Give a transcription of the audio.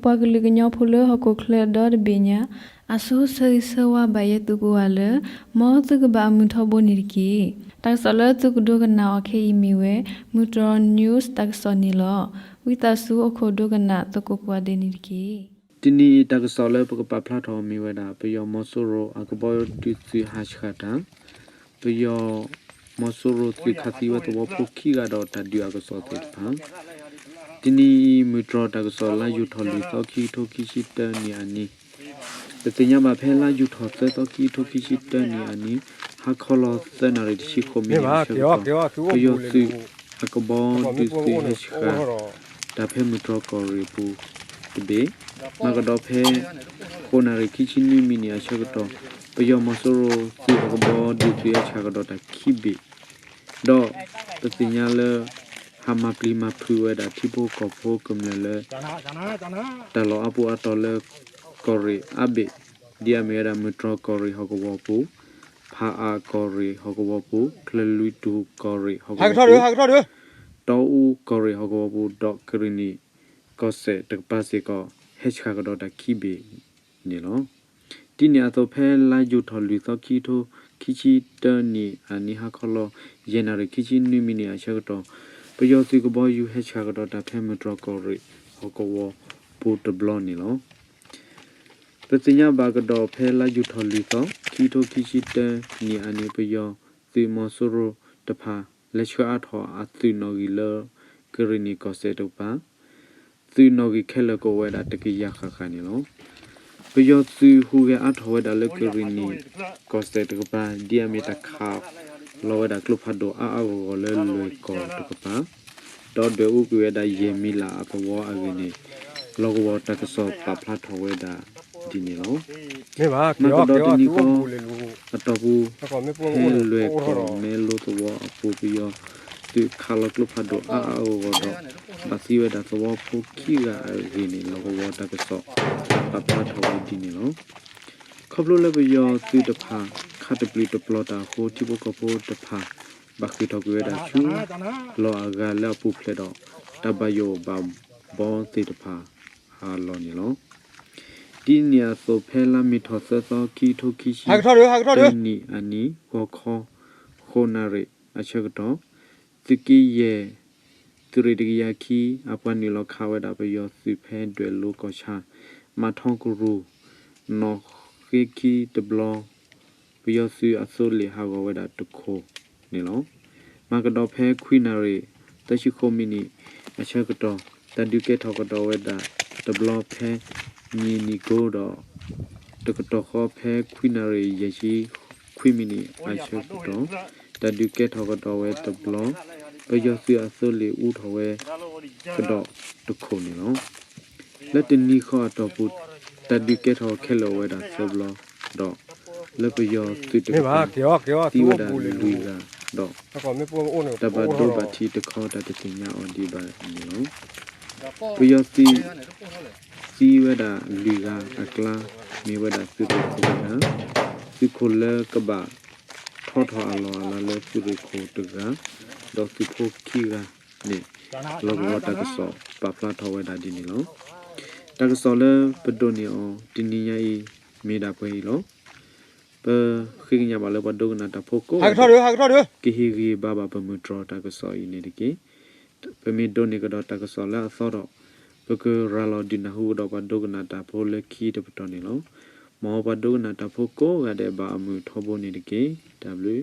ပှၤကလုာ်ကညီဖိလၢဟီၣ်ခိၣ်ချၢဒီတဘ့ၣ်ညါ အဆိဆၢဂ့ၤဆၢဝါဘၣ်ယဲၢ်သုကိးဂၤလၢ မ်သုကဘၣ်အမုာ်ထီဘိန့ၣ်တက့ၢ်. တၢ်ကစီၣ်လၢသုကဒိကနၣ်အီၤခဲအံၤမ့ၢ်ဝဲ မုၢ်တြီၢ် news တၢ်ကစီၣ်န့ၣ်လီၤ. ဝံသးစူၤအိၣ်ခိးဒိကနၣ်သကိးကိးဂၤဒဲးန့ၣ်တက့ၢ်. တနံၤအံၤတၢ်ကစီၣ်လၢပကပာ်ဖျါထီၣ်မ့ၢ်ဝဲဒၣ် ပယီၤမီၤစိရိၤအကဘီဒုးသုးဟးဆှၣ်တၢ်, ပယီၤမီၤစိရိၤသုးခးသံဝဲသဝီဖိခံဂၤဒီးတၢ်ဒုးအကစီၣ်သ့ၣ်တဖၣ် တနံၤအံၤ မုၢ်တြီၢ်တၢ်ကစီၣ်လါယူၤထီၣ်လွံၢ်သီ ခံကထိခံဆံတၢနံၣ်အနံၤ, ပသ့ၣ်ညါဘၣ်ဖဲလါယူၤထီၣ်သၢသီ ခံကထိခံဆံတၢနံၣ်အနံၤ ဟါခီလီၤသၢနၣ်ရံၣ်တဆံဃိးမံးနံးအဆၢကတီၢ် ပယီၤသုးအကဘီဒုးသုးဟဲဆှၣ် တၢ်ဖဲမုၢ်တြီၢ်ကီၢ်ရ့ၣ်အပူၤတဘ့ၣ်, မၤကဒီးဖဲ ဃိးနၣ်ရံၣ်ခံဆံနွံမံးနံးအဆၢကတီၢ် ပယီၤမီၤစိရိၤသုးအကဘီဒုးသုးဟဲဆှၣ်ကဒီးတၢ်ခံဘ့ၣ်, ဒီးပသ့ၣ်ညါလၢ ဟးမၤပျံၤမၤဖုးဝဲဒၣ်ထံဖိကီၢ်ဖိကမျၢၢ်လၢ တၢ်လီၢ်အါပူၤအါတီၤလၢ ကီၢ်ရ့ၣ်အါဘ့ၣ် ဒ်အမ့ၢ်ဝဲဒၣ် မုၢ်တြီၢ်ကီၢ်ရ့ၣ်ဟီၣ်ကဝီၤပူၤ, ဖၣ်အၣ်ကီၢ်ရ့ၣ်ဟီၣ်ကဝီၤပူၤ, ချၢၣ်လွံၢ်တူၢ်ကီၢ်ရ့ၣ်ဟီၣ်ကဝီၤပူၤ, တီအူကီၢ်ရ့ၣ်ဟီၣ်ကဝီၤပူၤ ဒီးကရ့ၣ်နံၣ်ကီၢ်စဲၣ်တကပၤစ့ၢ်ကီး ဟဲဆှၣ်ကဒီးတၢ်ခံဘ့ၣ်န့ၣ်လီၤ. ဒ်န့ၣ်အသိး ဖဲလါယူၤထီၣ်လွံၢ်သီ ခံကထိခံဆံတၢနံၣ်အနံၤ ဟါခီလီၤ ယဲၢ်နၣ်ရံၣ်ခံဆံနွံမံးနံးအဆၢကတီၢ် ပယီၤသုးကဘီယူၤဟဲဆှၣ်ကဒီးတၢ်ဖဲမုၢ်တြီၢ်ကီၢ်ရ့ၣ်ဟီၣ်ကဝီၤပူၤတဘျီန့ၣ်လီၤ. ပသ့ၣ်ညါဘၣ်ကဒီးဖဲလါယူၤထီၣ်လွံၢ်သီ ခံကထိခံဆံတၢနံၣ်အနံၤ ပယီၤသုးမီၤစိရိၤတဖၣ် လဲၤဆှၢအါထီၣ်အသုးနီၣ်ဂံၢ်လၢ ကရ့ၣ်နံၣ်ကီၢ်စဲၣ်တကပၤ သုးနီၣ်ဂံၢ်ခဲလၢာ်ကအိၣ်ဝဲဒၣ်တကယၤဃၣ်ဃၣ်န့ၣ်လီၤ. ပယီၤသုးဟူးဂဲၤအါထီၣ်ဝဲဒၣ်လၢကရ့ၣ်နံၣ်ကီၢ်စဲၣ်တကပၤ ဒ်အမ့ၢ်တၢ်ခးလီၤဝဲဒၣ်ကျိဖးဒိၣ်အါအါဂီၢ်ဂီၢ်လၢလွဲၢ်ကီၢ်တကပၤ ဒီးဒွဲၣ်အူကွံာ်ဝဲဒၣ်ယဲၢ်မံၤလၢ်အသဝီအဂ့ၢ်န့ၣ် လီၢ်ကဝီၤတၢ်ကစီၣ်ပာ်ဖျါထီၣ်ဝဲဒၣ်ဒ်န့ၣ်လီၤ. မၤကဒီးတနံၤဃီအတီၢ်ပူၤ ဖဲလွဲၢ်ကီၢ်မဲလိသဝီအပူၤ ပယီၤသုးခးလီၤကျိဖးဒိၣ်အါအါဂီၢ်ဂီၢ်ဒီး ဘၣ်သံဝဲဒၣ်သဝီဖိခံဂၤအဂ့ၢ်န့ၣ် လီၢ်ကဝီၤတၢ်ကစီၣ်ပာ်ဖျါထီၣ်ဝဲဒ်န့ၣ်လီၤ. ခီဖျိလၢပယီၤသုးတဖၣ် ခးတပျုာ်တပျီၤတၢ်အဃိ ထံဖိကီၢ်ဖိတဖၣ် ဘၣ်ဃ့ၢ်ထီၣ်ကွံာ်ဝဲဒၣ်ဆူ လီၢ်အဂၤလၢအပူၤဖျဲးဒီး တၢ်ဘၣ်ယိၣ်ဘၣ်ဘီသ့ၣ်တဖၣ်အလီၢ်န့ၣ်လီၤ. ဒ်န့ၣ်အသိး ဖဲလါမ့ၤထီၣ်သၢသီ ခံကထိခံဆံတၢနံၣ်အနံၤ ဂီၤခီ ဃိးနၣ်ရံၣ်အဆၢကတီၢ် သုးက့ယဲၢ် သုးရ့ၣ်တကယၤခံ အပှၤနုာ်လီၤခးဝဲဒၣ်ပယီၤသုးဖဲဒွဲၣ်လိၤကီၢ်ဆၣ် မၤထီကရူၢ် နီၣ်ဃ့ခံတဘျီ ပယီၤသုးအသိလ့ၣ်ဟးဂီၤဝဲဒၣ်တခိၣ်န့ၣ်လီၤ. မၤကဒီးဖဲခွံနၣ်ရံၣ် သၢဆံဃိးမံးနံးအဆၢကတီၢ် တၢ်ဒုးကဲထီၣ်ကဒီးဝဲဒၣ်တဘျီဖဲမံၤနံၤကိဒီး တကတီၢ်ဃီဖဲခွံနၣ်ရံၣ်ယဲၢ်ဆံခွံမံးနံးအဆၢကတီၢ် တၢ်ဒုးကဲထီၣ်ကဒီးဝဲတဘျီ ပယီၤသုးအသိလ့ၣ်အူထီၣ်ဝဲကဒီးတခိၣ်န့ၣ်လီၤ. လၢတနံၤဃီအတီၢ်ပူၤ တၢ်ဒုးကဲထီၣ်ခဲလၢာ်အိၣ်ဝဲဒၣ်သၢဘျီဒီး လၢပယီၤသုးတကပၤ သံဝဲဒၣ်လွံၢ်ဂၤဒီး တၢ်ဘၣ်ဒိဘၣ်ထံးတခီ တၢ်တသ့ၣ်ညါအီၤဒံးဘၣ်န့ၣ်လီၤ. ပယီၤသုး သံဝဲဒၣ်လွံၢ်ဂၤအကျါ မ့ၢ်ဝဲဒၣ်သုးရ့ၣ်ခိၣ်တဂၤ, သုးခိၣ်လၢကဘၣ်ထီထီၣ်အလီၢ်အလၤလၢသုးရ့ၣ်ခိၣ်တဂၤ, ဒီးသုးဖိခံဂၤန့ၣ် လီၢ်ကဝီၤတၢ်ကစီၣ်ပာ်ဖျါထီၣ်ဝဲဒၣ်ဒ်န့ၣ်လီၤ. တၢ်ကစီၣ်လၢပဒိးန့ၢ်အီၤတနံၤညါအံၤ မ့ၢ်ဒၣ်ပှဲၤအံၤလီၤ. ပဃ့ကညးဘၣ်လၢပှၤဒိကနၣ်တၢ်ဖိကိးဂၤဒဲး ကဟ့ၣ်ဂံၢ်ဘါဘၣ်ပမုၢ်တြီၢ်တၢ်ကစီၣ်အံၤန့ၣ်တက့ၢ်. ပမ့ၢ်ဒိးန့ၢ်ကဒီးတၢ်ကစီၣ်လၢအသီဒီး ပကရၤလီၤဒုးနၢ်ဟူကဒီးပှၤဒိကနၣ်တၢ်ဖိလၢခံတပတီၢ်န့ၣ်လီၤ. မ်ပှၤဒိကနၣ်တၢ်ဖိကိးဂၤဒဲးဘၣ်အမုာ်ထီဘိန့ၣ်တက့ၢ်. တၢ်ဘျုး